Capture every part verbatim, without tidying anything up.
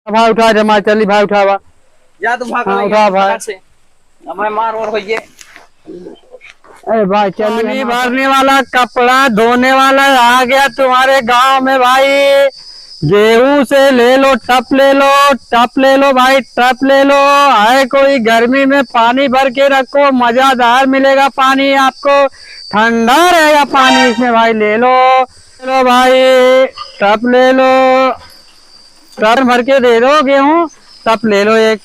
भाई उठा, जमा चली भाई उठावा। जा तू भाग हाँ, ले, उठा भाई। फटाक से। अब भाई मार और होइए। अरे भाई चल पानी भरने वाला, कपड़ा धोने वाला आ गया तुम्हारे गांव में भाई। गेहूं से ले लो टप, ले लो टप, ले लो भाई टप ले लो। आए कोई गर्मी में पानी भर के रखो, मजादार मिलेगा पानी आपको, ठंडा रहेगा पानी इसमें भाई। ले लो, ले लो भाई, टप ले लो। टप भर के दे दो गेहूं, टप ले लो एक।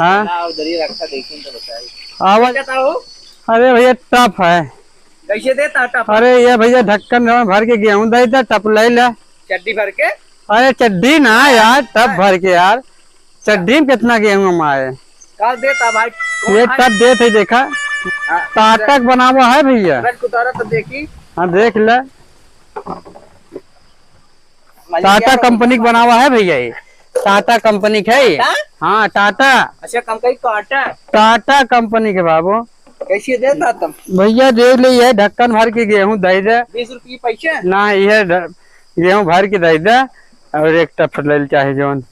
हाँ। ना, उधर ही रखा, देखिए तो बताइए। आवाज। क्या था वो? अरे भैया, टप है। कैसे देता टप? अरे ये भैया, ढक्कन में भर के गेहूं दे दे, टप ले ले। चड्डी भर के? अरे चड्डी ना यार, टप हाँ। भर के यार। चड्डी में कितना गेहूं हम आए? का देता भाई? कौन ये भाई? टप देत है, देखा। हाँ, ताटक बनावा है भैया। रख उतारा तो देखी। हाँ, देख ले। मजा टाटा क्या कंपनी के बनावा है भैया, ये टाटा कंपनी के है ये। टाटा? हाँ, टाटा। अच्छा, कम कही टाटा। टाटा कंपनी के बाबू। कैसे देता तुम? भैया, दे ले, ये ढक्कन भर के गेहूं दे दे। बीस रुपये पैसे? ना, ये ढ-, गेहूं भर के दे दे और एक टप ले ले चाहे जौन।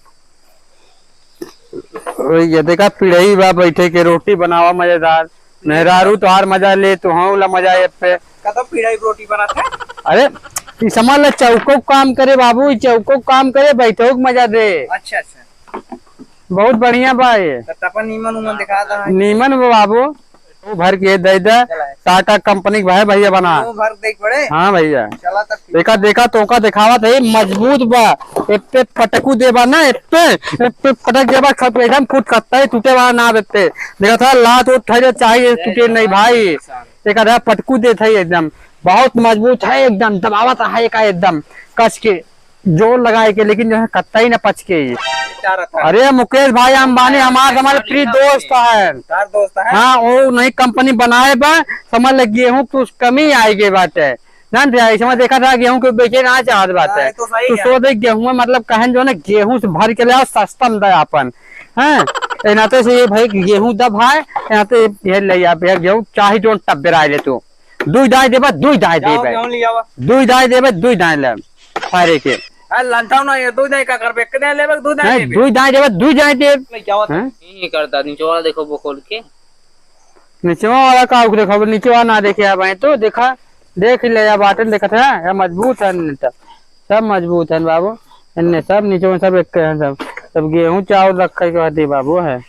ओए, ये देखा, पिढ़ई बा बैठे के, रोटी बनावा मजेदार। मेहरारू तोहार मजा ले, तोहू ला मजा ये पे। कतौ पिढ़ई रोटी बनात है? अरे, ई समझ ले, चौको काम करे बाबू, ई चौको काम करे, बैठो के मजा दे। अच्छा, अच्छा। बहुत बढ़िया बा ये। तो तपन नीमन उमन दिखा दो। नीमन बा बाबू। वो भर के दे दे, चला। टाटा कंपनी के भाई भैया बना। वो भर दे पड़े। हाँ भैया। चला तब ठीक। देखा, देखा, तोका दिखावत है, मजबूत बा। एप्पे पटकू देबा ना, एप्पे, एप्पे पटक देबा, सब एकदम फूट सकता है, टूटे वाला ना देते। देखा था, लात उठ है, चाहे टूटे नहीं भाई। एक आधा पटकू देत है एकदम, बहुत मजबूत है एकदम, दबावत है का एकदम कस के। जोर लगाए के, लेकिन जो है कत्ता ही ना पचके ही। क्या रखा है? अरे मुकेश भाई अंबानी हमार, हमारे प्रिय दोस्त है। तार दोस्त है? हाँ, वो नहीं कंपनी बनाए बा, समझ ले गेहूं कुछ कमी आए के बाटे। जान थे, ऐसे में देखा था गेहूं के बेचे ना चाहत बाटे। हाँ, ये तो सही तू है। सो देख गेहूं में मतलब कहन जो ना गेहूं से भर के ले आओ सस्ता में दे आपन। हैं? ए नाते से ये भाई गेहूं दब है, ए नाते ये ले आप, ये गेहूं चाहे जोन टब्बे राय ले तू। दुई दाई देबे, दुई दाई जाओ, देबे। गेहूं ले आवा। दुई दाई देबे, दुई दाई ले। फारे के। आ, लंठाओ ना, ये दुई दाई का करबे? एक दाई लेबे, दुई दाई नहीं, देबे। दुई दाई देबे, दुई दाई देबे। ले जाओ। हैं? यही करता, निचवा देखो वो खोल के। निचवा वाला का उख देखो, निचवा ना देखे आ भाई, तो देखा, देख ले या बाटन देखत है, या मजबूत है इन्ने त। सब मजबूत है बाबू, इन्ने सब निचवा सब एक है सब। सब गेहूं चावल रखे के बात है बाबू है।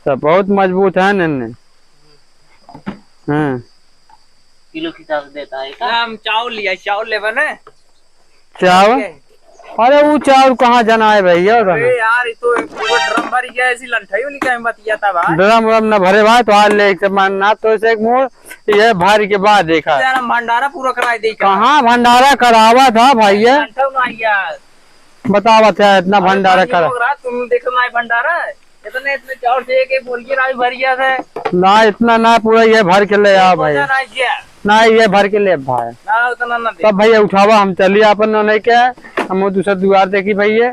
सब बहुत मजबूत है इन्ने। हाँ। किलो के हिसाब से देता है का? हम चावल लिया, चावल लेबे ना। चावल? ठीक है। अरे, वो चावल कहाँ जाना है भैया? अरे यार, ये तो एक पूरा ड्रम भर गया, ऐसी लंठाई वाली का बतिया था भाई। ड्रम व्रम न भरे भाई, तो आज ले के मन ना तो से एक मुंह, ये भर के बाद देखा। यार, हम भंडारा पूरा कराए दे का? कहाँ भंडारा करावा था भैया? लंठा ना यार। बतावत है, इतना अरे भंडारा भाई, करा। हो रहा, तुम देखो ना, ये भंडारा है। इतने, इतने चाउर से एक, एक बोरिया राई भर गया था। ना, इतना ना, पूरा ये भर के ले आओ भाई। ना, ना, ये। ना, ये भर के ले भाई। ना, उतना ना दे। तब भैया उठावा, हम चली आपन नोने के, हम वो दूसरा दुआर देखी भैया।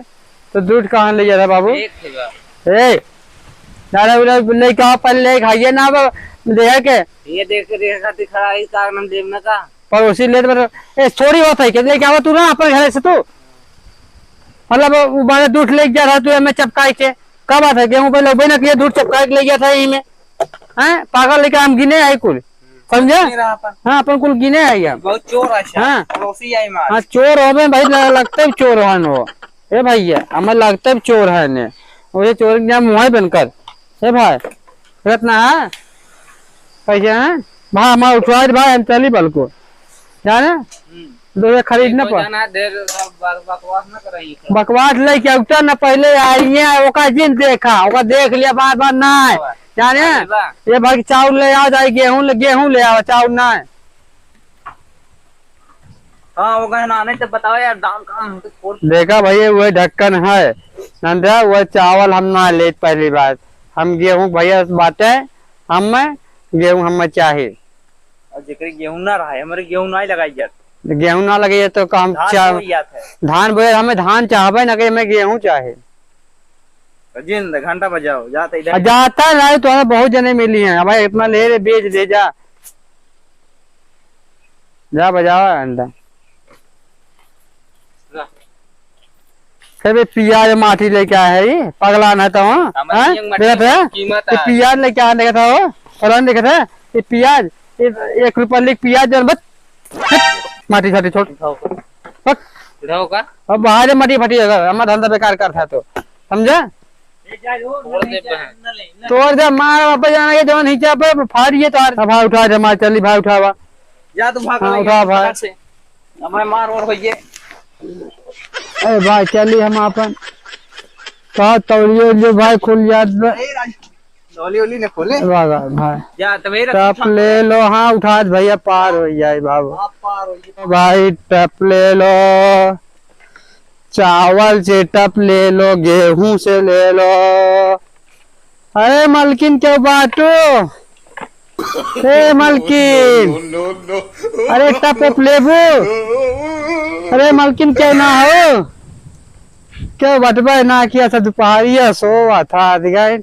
तो दूध कहाँ ले जाता बाबू? एक है बा। ए, दादा, उधर ले के आओ, पहले ले खाइए ना, अब देखा के। ये देख के देखा, दिखा, इस कारण हम देव ना का। पड़ोसी लेत बा, ए, थोड़ी होत है, के लेके आवा तू ना अपन घरे से तू। मतलब, उ बारे दूध लेके जा रहा तू, एमे चपकाई के। का बात है, गेहूं पे लोबे ना किए, दूध चपकाई के ले गया था यहीं में। हैं? पागल लेके हम गिने है कुल। समझे? नहीं रहा अपन। हाँ, अपन कुल गिने है हम। बहुत चोर है शायद। हाँ। पड़ोसी आई मार। हाँ, चोर होबे भाई, ल-, लगते भी चोर हन वो। ए भैया, हमें लगते भी चोर है ने। ओए चोर के नाम मुँह बनकर। ए भाई, रत्ना है? कैसे हैं? भाई, हमारा उठवाए भाई, हम चली बल्कु। जाने? हम्म। दो ये खरीदने देखो पर। जाना, ढेर सब बक-, बकवास ना कराइए। बकवास लेके उतर ना, पहले आइए, ओका जिन देखा, ओका देख लिया बार बार ना। हाँ। जाने? अरे वाह। ये भर के चाउर ले आओ, जाए गेहूं ले, गेहूं ले आओ, चाउर ना है। हाँ, वो गहना नहीं तो बताओ यार, दाम कम हो तो छोड़। देखा भैया, वही ढक्कन है, नंदा, वह चावल हम ना लेत पहली बार। हम गेहूं भैया बाटे, हमें गेहूं हमें चाही। और जेकरे गेहूं ना रहा है, हमारे गेहूं ना ही लगाई जात। गेहूं ना लगे तो का हम धान चा-, बोई जात है। धान बोए, हमें धान चाहबे ना, कि हमें गेहूं चाहे। तो जिन दे, घंटा बजाओ, जाते इधर। आ, जाता नहीं तो हमें बहुत जने मिली हैं। अब भाई इतना ले ले, बेच दे जा। जा बजावा घंटा। जा। अबे पियाज माटी लेके आया है ये, पगला ना तो, हाँ? हमारे हाँ? ये माटी देखत है? कीमत ये है। पियाज लेके आया, देखत है वो? और देखत है? ये पियाज, ये एक रुपया लेके पियाज जौन बस, माटी साटी छोड़। उठाओ। बस। उठाओ का? अब बाहर माटी फाटी होगा, हमारा धंधा बेकार कर था तो, समझा? छोड़ दे बहन। तोड़ दे, मार बापा जाना के जौन हिंचा पे फाड़िए तो। अब भाई उठा दे, मार चली भाई उठावा। जा तू भाग हाँ, ले, उठा भाई। फटाक से। हमारे मार और होइए। ए भाई, चली हम आपन। का तौलियो लियो भाई, खुल जात बा। ए राज, तौली ओली ने खोले। ए भागा भाई। जा, तब ये रख, टप उठा। ले लो, हाँ, उठा दे भैया, पार हो जाए बाबू। आप पार होइए। भाई, टप ले लो, चावल से टप ले लो, गेहूं से ले लो। अरे मलकिन, क्यों बाटू? ए मलकिन, अरे टप उप लेबू? अरे मलकिन, क्यों ना हो? क्यों बटबे ना किया था? दोपहरिया सोवा था, दिखाई।